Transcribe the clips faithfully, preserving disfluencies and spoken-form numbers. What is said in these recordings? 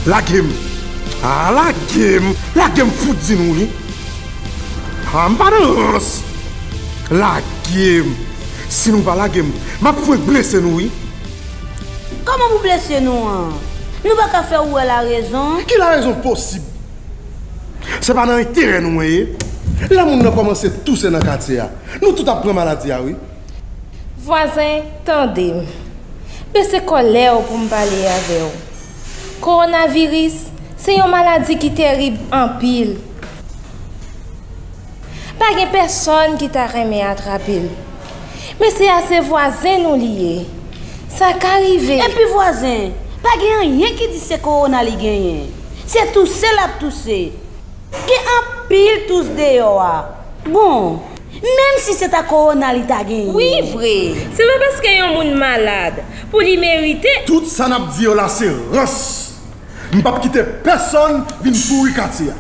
Lage m! Ah, lage m! Lage m fout di nou wi! Ah, m pa nan rans! Lage m! Si nou pa lage m, m ap fwenk blese nou wi! Kòman pou blese nou an? Nou pa ka fè ou wè larezon. Ki larezon posib? Se pa nan enterè nou mwen ye. Lè moun nan kòmanse touse nan katye a, nou tout ap pran maladi a wi. Vwazen, tande m. Bese kòlè w pou m pale avè w. Kowonaviris se yon maladi ki terib anpil. Pa gen pèsonn ki ta renmen atrape l. Mesye a se vwazen nou li ye. Sa ka rive. Epi vwazen, pa gen anyen ki di se kowona li genyen. Se touse l ap touse. Gen anpil tous deyò a. Bon, menm si se ta kowona li ta genyen. Wi, vre. Se pa paske yon moun malad pou li merite. Tout sa n ap di yo la se rans. M p ap kite pèsonn vin pouri katye a.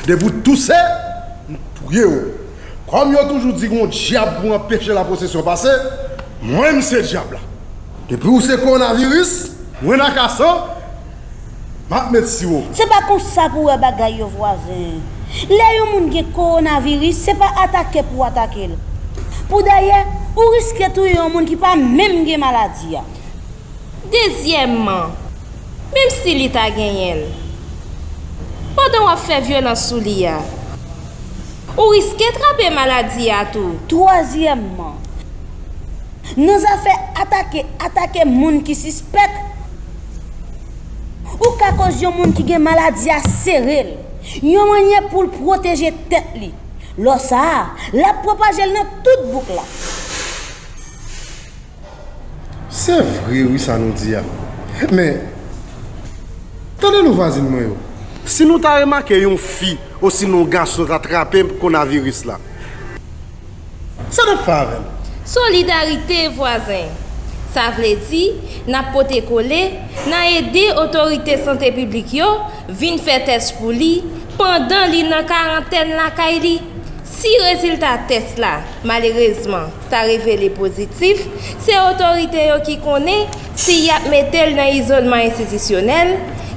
Depi w touse, m touye w. Kòm yo toujou di gon dyab pou anpeche lapwosesyon pase, mwen m se dyab la. Depi w se kowonaviris, mwen nakasan, m ap met siwo. Se pa konsa pou wè bagay yo vwazen. Lè yon moun gen kowonaviris, se pa atake pou w atake l. Pou dayè, ou riske touye yon moun ki pa menm gen maladi a. Dezyèmman, menm si li ta genyen l, pandan w ap fè vyolans sou li a, ou riske trape maladi a tou. Twazyèmman, nan zafè atake, atake moun ki sispèk, ou ka koz yon moun ki gen maladi a sere l, yon mannyè pou l pwoteje tèt li. Lò sa a, l ap pwopaje l nan tout bouk la. Se vre wi sa nou di a. Men, tande nou vwazin mwen yo. Si nou ta remake yon fi osinon yon gason ta trape kowonaviris la, sa n ap fè avè l? Solidarite vwazen. Sa vle di, n ap pote kole, n a ede otorite sante piblik yo vin fè tès pou li pandan li nan karantèn lakay li. Si rezilta tès la, malerezman, ta revele pozitif, se otorite yo ki konnen si y ap mete l nan izolman enstitisyonèl,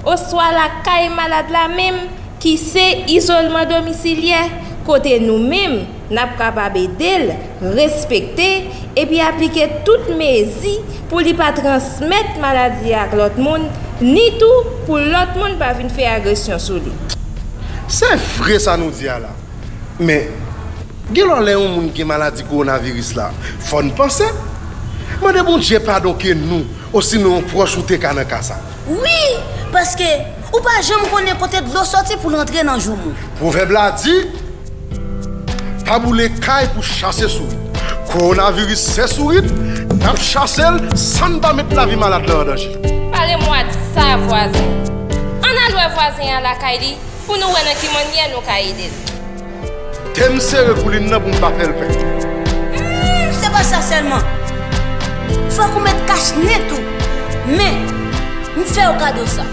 oswa lakay malad la menm, ki se izolman domisilyè, kote nou menm, n ap kapab ede l respekte epi aplike tout mezi pou li pa transmèt maladi a ak lòt moun, ni tou pou lòt moun pa vin fè agresyon sou li. Se vre sa nou di a la. Men, gen lò lè yon moun gen maladi kowonaviris la, fò n panse. Mande Bondye padon ke nou, osinon yon pwòch ou te ka nan ka sa. Wi, paske ou pa janm konnen kote dlo soti pou l rantre nan joumou. Pwovèb la di, pa boule kay pou chase sourit. Kowonaviris se sourit, n ap chase l san n pa met lavi malad la an danje. Pale mwa di sa, vwazen. Ann al wè vwazen an lakay li pou nou wè nan ki mannyè nou ka ede l. Te m sere koulin nan pou m pa fè l pè. Hmm, se pa sa sèlman. Fòk ou met kach nen tou. Men, m fè w kado sa.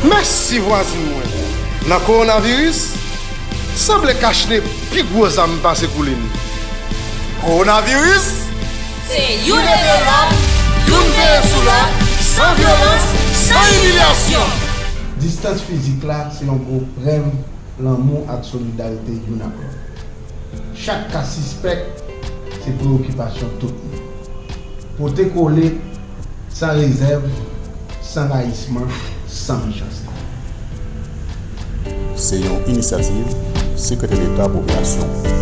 Mèsi vwazin mwen. Nan kowonaviris, sanble kach nen pi gwo zam pase koulin. Kowonaviris, se youn ede lòt, youn veye sou lòt, san vyolans, san imilyasyon. Distans fizik la se yon gwo prèv lanmou ak solidarite youn ak lòt. Chak ka sispèk se preyokipasyon tout moun. Pote kole, san rezèv, san rayisman, san mechanste. Se yon inisyativ Sekretè Deta pou Operasyon